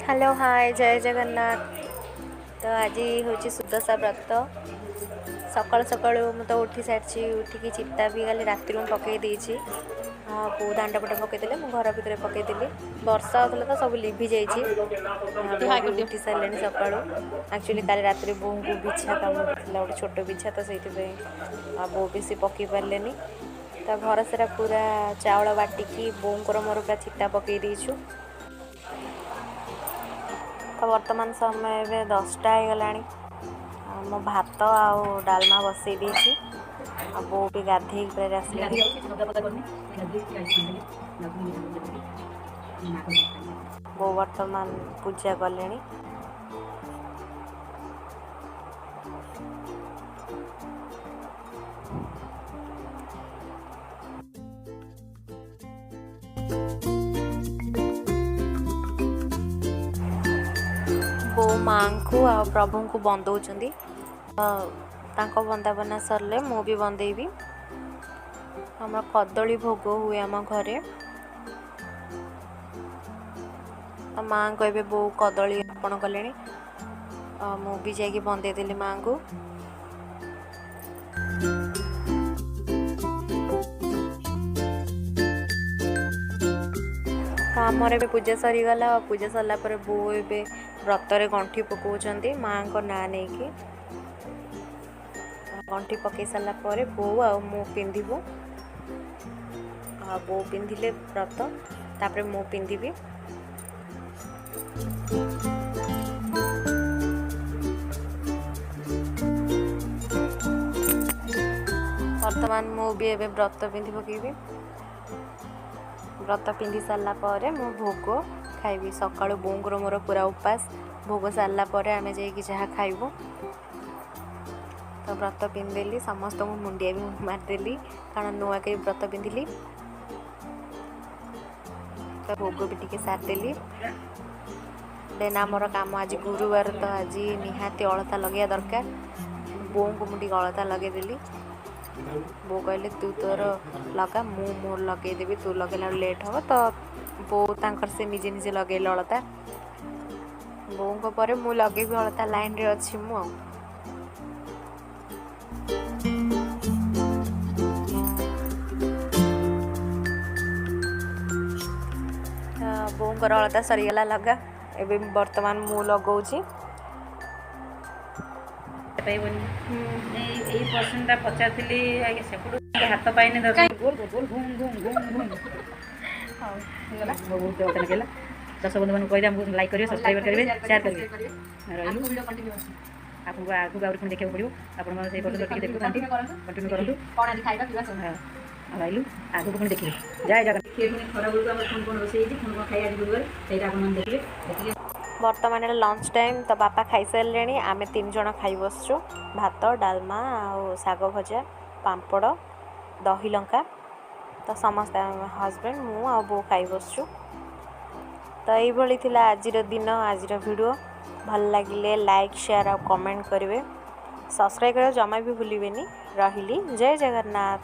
Hello hi, ଜୟ ଜଗନ୍ନାଥ। ତ ଆଜି ହେଉଛି ସୁଦଶା ବ୍ରତ। ସକାଳୁ ସକାଳୁ ମୁଁ ତ ଉଠି ସାରିଛି। ଉଠିକି ଚିତା ବି କାଲି ରାତିରୁ ମୁଁ ପକାଇ ଦେଇଛି। ବୋଉ ଦାଣ୍ଡ ପଟେ ପକାଇଦେଲେ, ମୁଁ ଘର ଭିତରେ ପକାଇଦେଲି। ବର୍ଷା ହେଉଥିଲା ତ ସବୁ ଲିଭି ଯାଇଛି। ବୋଉ ବି ଉଠି ସାରିଲେଣି ସକାଳୁ। ଆକ୍ଚୁଆଲି କାଲି ରାତିରେ ବୋଉଙ୍କୁ ବିଛା କାମୁଡ଼ିଥିଲା, ଗୋଟେ ଛୋଟ ବିଛା, ତ ସେଇଥିପାଇଁ ବୋଉ ବେଶୀ ପକାଇ ପାରିଲେନି। ତ ଘର ସାରା ପୁରା ଚାଉଳ ବାଟିକି ବୋଉଙ୍କର ମୋର ପୁରା ଚିତା ପକାଇ ଦେଇଛୁ। ତ ବର୍ତ୍ତମାନ ସମୟ ଏବେ 10ଟା ହେଇଗଲାଣି। ମୁଁ ଭାତ ଆଉ ଡାଲମା ବସେଇ ଦେଇଛି ଆଉ ବୋଉ ବି ଗାଧେଇକି ପୁରା ଆସିଲେଣି। ବୋଉ ବର୍ତ୍ତମାନ ପୂଜା କଲେଣି। ବୋଉ ମାଆଙ୍କୁ ଆଉ ପ୍ରଭୁଙ୍କୁ ବନ୍ଦଉଛନ୍ତି। ତାଙ୍କ ବନ୍ଦାପନା ସରିଲେ ମୁଁ ବି ବନ୍ଦେଇବି। ଆମର କଦଳୀ ଭୋଗ ହୁଏ ଆମ ଘରେ। ତ ମାଆଙ୍କୁ ଏବେ ବୋଉ କଦଳୀ ଅର୍ପଣ କଲେଣି। ମୁଁ ବି ଯାଇକି ବନ୍ଦେଇ ଦେଲି ମାଆଙ୍କୁ। ତ ଆମର ଏବେ ପୂଜା ସରିଗଲା। ଆଉ ପୂଜା ସରିଲା ପରେ ବୋଉ ଏବେ ବ୍ରତରେ ଗଣ୍ଠି ପକାଉଛନ୍ତି ମାଆଙ୍କ ନାଁ ନେଇକି। ଗଣ୍ଠି ପକାଇ ସାରିଲା ପରେ ବୋଉ ଆଉ ମୁଁ ପିନ୍ଧିବୁ। ଆଉ ବୋଉ ପିନ୍ଧିଲେ ବ୍ରତ, ତାପରେ ମୁଁ ପିନ୍ଧିବି। ବର୍ତ୍ତମାନ ମୁଁ ବି ଏବେ ବ୍ରତ ପିନ୍ଧି ପକାଇବି। ବ୍ରତ ପିନ୍ଧି ସାରିଲା ପରେ ମୁଁ ଭୋଗ ଖାଇବି। ସକାଳୁ ବୋଉଙ୍କର ମୋର ପୁରା ଉପାସ। ଭୋଗ ସାରିଲା ପରେ ଆମେ ଯାଇକି ଯାହା ଖାଇବୁ। ତ ବ୍ରତ ପିନ୍ଧିଦେଲି, ସମସ୍ତଙ୍କୁ ମୁଣ୍ଡିଆ ବି ମାରିଦେଲି, କାରଣ ନୂଆ କରି ବ୍ରତ ପିନ୍ଧିଲି। ତ ଭୋଗ ବି ଟିକେ ସାରିଦେଲି। ଦେନ୍ ଆମର କାମ ଆଜି ଗୁରୁବାର, ତ ଆଜି ନିହାତି ଅଳତା ଲଗେଇବା ଦରକାର। ବୋଉଙ୍କୁ ମୁଁ ଟିକେ ଅଳତା ଲଗେଇଦେଲି। ବୋଉ କହିଲେ ତୁ ତୋର ଲଗା, ମୁଁ ମୋର ଲଗେଇଦେବି, ତୁ ଲଗେଇଲା ଲେଟ୍ ହେବ। ତ ବୋଉ ତାଙ୍କର ସେ ନିଜେ ନିଜେ ଲଗେଇଲେ ଅଳତା। ବୋଉଙ୍କ ପରେ ମୁଁ ଲଗେଇବି ଅଳତା, ଲାଇନ୍ରେ ଅଛି ମୁଁ। ଆଉ ବୋଉଙ୍କର ଅଳତା ସରିଗଲା ଲଗା, ଏବେ ବର୍ତ୍ତମାନ ମୁଁ ଲଗାଉଛି। ପାଇବନି ଏଇ ପର୍ସନଟା ପଚାରିଥିଲି ଆଜ୍ଞା, ସେପଟୁ ହାତ ପାଇନି। ଗୋଲ ଗୋଲ ଘୁମ୍ ଘୁମ୍ ଘୁମ୍ ଘୁମ୍। ହଉ, ହେଇଗଲା। ବହୁତ ଅଳତା ଲଗେଇଲା। ଦର୍ଶକ ବନ୍ଧୁମାନଙ୍କୁ କହିଲେ ଆମକୁ ଲାଇକ୍ କରିବେ, ସବସ୍କ୍ରାଇବ୍ କରିବେ, ସେୟାର କରିବେ। ରହିଲୁ, ଆପଣଙ୍କୁ ଆଗକୁ ଆହୁରି ପୁଣି ଦେଖିବାକୁ ପଡ଼ିବ। ଆପଣ ସେଇ ପର୍ଯ୍ୟନ୍ତ ଟିକେ ଦେଖୁଥାନ୍ତୁ, କଣ୍ଟିନ୍ୟୁ କରନ୍ତୁ। କ'ଣ ଆଜି ଖାଇବା ପିଇବା ସବୁ। ହଁ, ଆଉ ରହିଲୁ, ଆଗକୁ ପୁଣି ଦେଖିବେ। ଜୟ ଜଗନ୍ନାଥ। ଦେଖିବେ ପୁଣି ଖରାବେଳକୁ ଆମର ପୁଣି କ'ଣ ରୋଷେଇ ହେଇଛି, ପୁଣି କ'ଣ ଖାଇବା ଆଜି ଗୁରୁବାର, ସେଇଟା ଆପଣମାନେ ଦେଖିବେ ଦେଖିବେ। ବର୍ତ୍ତମାନ ଏଇଟା ଲଞ୍ଚ ଟାଇମ୍। ତ ବାପା ଖାଇସାରିଲେଣି, ଆମେ ତିନି ଜଣ ଖାଇ ବସିଛୁ। ଭାତ, ଡାଲମା ଆଉ ଶାଗ ଭଜା, ପାମ୍ପଡ଼, ଦହି ଲଙ୍କା। ତ ସମସ୍ତେ, ହଜବେଣ୍ଡ, ମୁଁ ଆଉ ବୋଉ ଖାଇ ବସିଛୁ। ତ ଏଇଭଳି ଥିଲା ଆଜିର ଦିନ, ଆଜିର ଭିଡ଼ିଓ। ଭଲ ଲାଗିଲେ ଲାଇକ୍, ସେୟାର ଆଉ କମେଣ୍ଟ କରିବେ। ସବସ୍କ୍ରାଇବ୍ କରିବା ଜମା ବି ଭୁଲିବେନି। ରହିଲି, ଜୟ ଜଗନ୍ନାଥ।